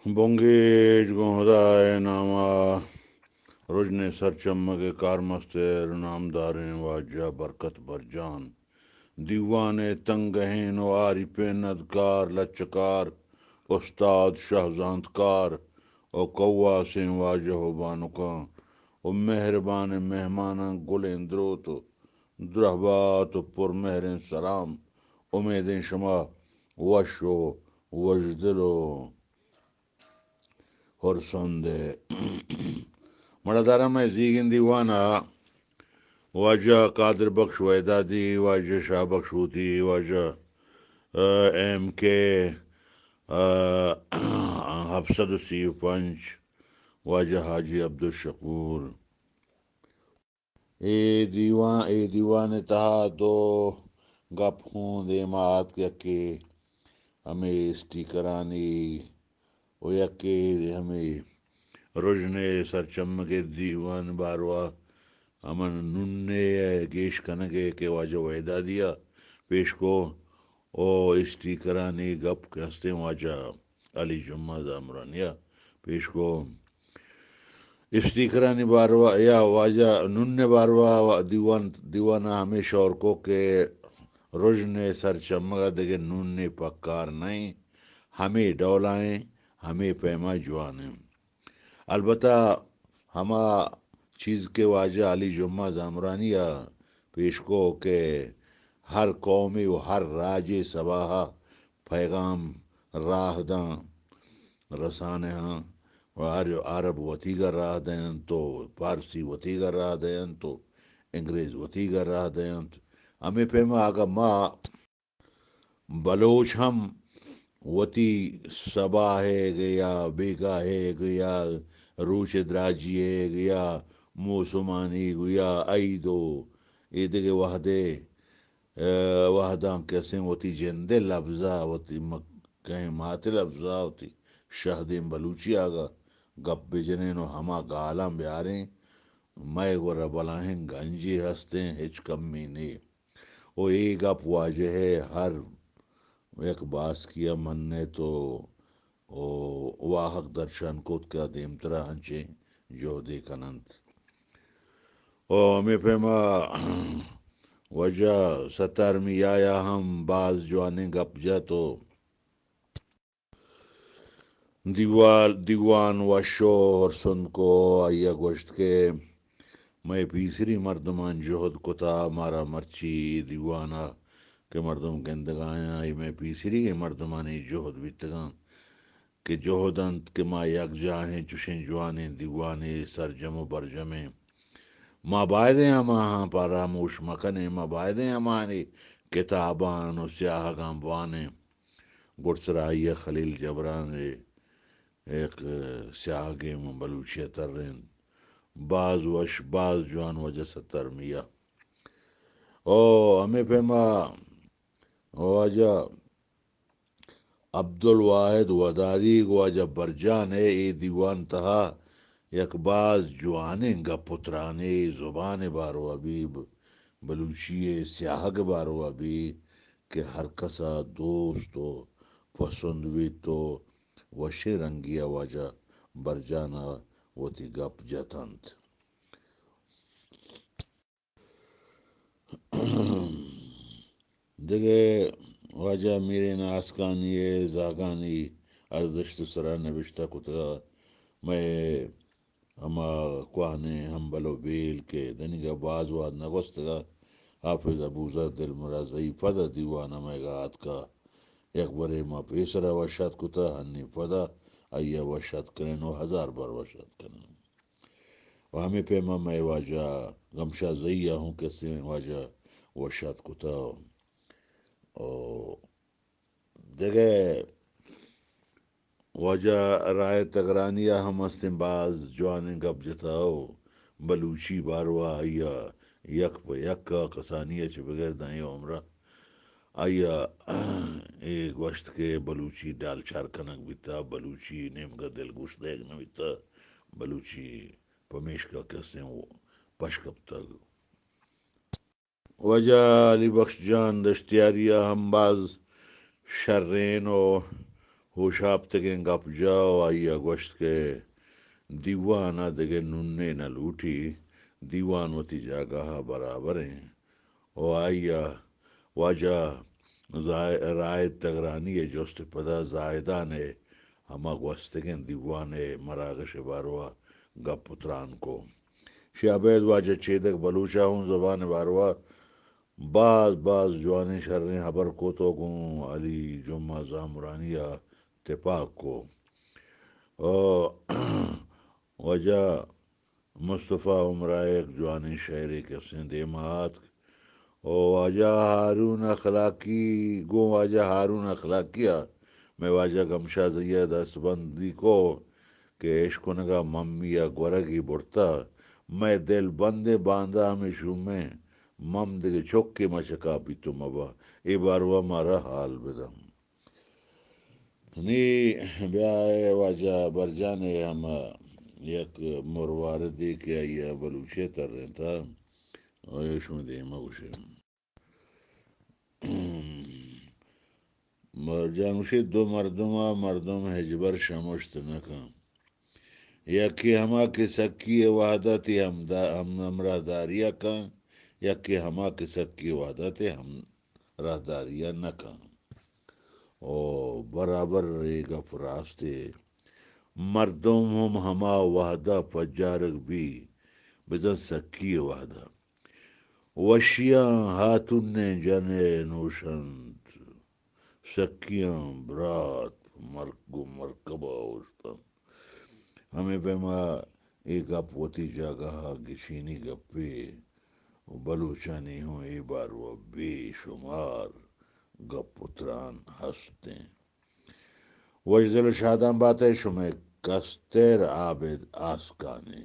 بنگیج گوں ہدائے ناما۔ رژن ءِ سرچمگ ءِ کارمستر نامداریں واجہ برکت برجان، دیوان ءِ تنگہیں و آریپیں ندکار، لچکار، استاد، شہزانتکار و کواسیں واجہ و بانکاں و مہربانیں مہماناں گلیں دروت و درہبات و پرمہریں سلام۔ امیدیں شما وش و وژدل و ہرسند ءِ۔ مڑاداراں، مئے زیگیں دیوان ءَ واجہ قادر بخش ویدادی، واجہ شاہ بخش ہوتی، واجہ، آ، ایم کے، آ، ہفت سد و سی و پنچ، واجہ حاجی عبدالشکور۔ اے دیوان، اے دیوان ءِ تہا دو گپ ہوں دیما آتک، یکے ہمے اسٹیکرانی و یکے ہمے رژن ءِ سرچمگ ءِ دیوان باروا، ہمن ننے ءِ گیش کنگ ءِ کہ واجہ ویدادی ءَ پیش کو، او اسٹیکرانی گپ کہ ہستیں واجہ علی جمعہ زامرانی ءَ پیش کو۔ اسٹیکرانی باروا یا واجہ نون ءِ باروا دیوان، دیوان ءَ ہمے شور کو کہ رژن ءِ سرچمگ ءَ دگہ نونے پکار نہ ایں، ہمے ڈولا ایں، ہمے پیما جوان ایں۔ البتہ ہما چیز کہ واجہ علی جمعہ زامرانی ءَ پیش کو کہ ہر قومے و ہر راجے سباہ ءَ پیغام راہ داں، رسانہاں، و ہر عرب وتیگا راہ دینت و پارسی وتیگا راہ دینت و انگریز وتیگا راہ دینت۔ ہمے پیما اگہ ما بلوچ ہم وتی سباہ ئیگ یا بیگاہ ئیگ یا روچ دراجی ئیگ یا موسمانیگ یا عید و ایدگہ وہدے، ء، وہداں کسیں وتی جندے لبزا، وتی مکہیں مات لبزا، وتی شہدیں بلوچی آگا گپ بجنین و ہما گالاں بیارین، مئے گورا بلاہیں گنجے ہستیں، ہچ کمی نے۔ و اے گپ واجہ ء ہر یک باسکی ء منیت و، و واہگ درشان کت کہ آ دیمترا انچیں جہدے کننت۔ و ہمے پیما واجہ ستار میاں ء ہم باز جوانیں گپ جت و دیوال، دیوان وش و ہرسند کو۔ آئی ء گوشت کہ مئے پیسری مردمان جہد کتا، مارا مرچی دیوان ء کہ مردم گندگایاں، اے مئے پیسریگیں مردمانی جہد بیتگاں کہ جہد انت کہ ما یکجاہیں چشیں جوانیں دیوانے سرجم و برجمیں۔ ما بایدیں ہماہاں پراموش مکنیں، ما بایدیں ہمانی کتابان و سیاہگاں بوانیں۔ گڈسرا آئی ء خلیل جبران ء یک سیاہگے من بلوچی ء ترینت۔ باز وش، باز جوان واجہ ستار میاں۔ او ہمے پیما واجہ عبدالواحد ودادی، واجہ برجان ء اے دیوان تہا یک باز جوانیں گپ و ترانے زبان ء باروا بی، ب-، بلوچی ء سیاہگ ء باروا بی کہ ہر کس ء دوست و پسند بیت و وشیں رنگی ء واجہ برجان ء وتی گپ جت انت۔ دگہ واجہ میرین آسکانی ء زاگانی ارزشت ء سرا نبشتہ کتگ۔ مئے ہما کوہنیں ہمبل و بیل کہ دنیگا باز وہد نہ گوستگا، حافظ ابوذر دلمرادزئی پدا دیوان ء مئیگا آتکا۔ یک برے ما پیسرا وش آتک کتا، ہنی پدا آئیا وش آتک کنین و ہزار بار وش آتک کنین۔ و ہمے پیما مئے واجہ گمشادزئی ء ہوں کسیں واجہ وش آتک کتا۔ و دگہ واجہ رائے تگرانی ء ہم ہستیں باز جوانیں گپ جتا و بلوچی باروا آئیا یک پہ یک ء کسانی ء چہ بگر داں اے عمر ء آئیا اے گوشت کہ بلوچی ڈال چار کنگ بیتا، بلوچی نیمگا دلگوش دئیگ نہ بیتا، بلوچی پمیشکا کسیں پش کپتگ۔ واجہ علی بخش جان دشتیاری ء ہم باز شرین و ہوشاپتگیں گپ جا و آئی ء گوشت کہ دیوان ء دگہ ننے نہ لوٹی، دیوان وتی جاگہ ء برابر ایں۔ و آئی ء واجہ زاہ-، رائد تگرانی ء جست ء پدا زاہدان ء ہما گوستگیں دیوان ء مراگش ء باروا گپ و تران کو۔ شی ابید واجہ چیدگ بلوچ ء ہوں زبان ء باروا باز باز جوانیں شریں ہبر کو تو گوں علی جمعہ زامرانی ء تپاک کو۔ او واجہ مصطفی عمرا یک جوانیں شعرے کسیں دیما آتک۔ او واجہ ہارون اخلاقی، گوں واجہ ہارون اخلاقی ء مئے واجہ گمشازئی ء دست بندی کو کہ اشکنگا ممی ء گورگی برتا، مئے دل بندیں باندا ہمے شومیں مم دگہ چکے مچکا بیتو مبا، اے باروا مارا حال بدم۔ نی بیا اے واجہ برجان ء ہم یک مرواردے کہ آئی ء بلوچی ء ترینتا، آئی ء شما دیما گوشے۔ برجان گوشے، دو مردم ء مردم ہچبر شمشت نہ کن۔ یکے ہما کہ سکی ء وہد ء تئی ہمدا-، ہم-، ہمراہداری ء کن، یکے ہما کہ سکی ء وہد ء تئی ہمراہداری ء نہ کن۔ او برابر اے گپ راستے۔ مردم ہم ہما وہد ء پجارگ بی، بزاں سکی ء وہد ء۔ وشیاں ہاتونیں جن ء نوشنت، سکیاں برات مرگ و مرکب ء اوشتنت۔ ہمے پیما اے گپ وتی جاگہ ء گچینی گپے و بلوچانی ہوں اے باروا بے شمار گپ و تران ہستیں۔ وشدل و شادان بات ئے شمئے کستر عابد آسکانی۔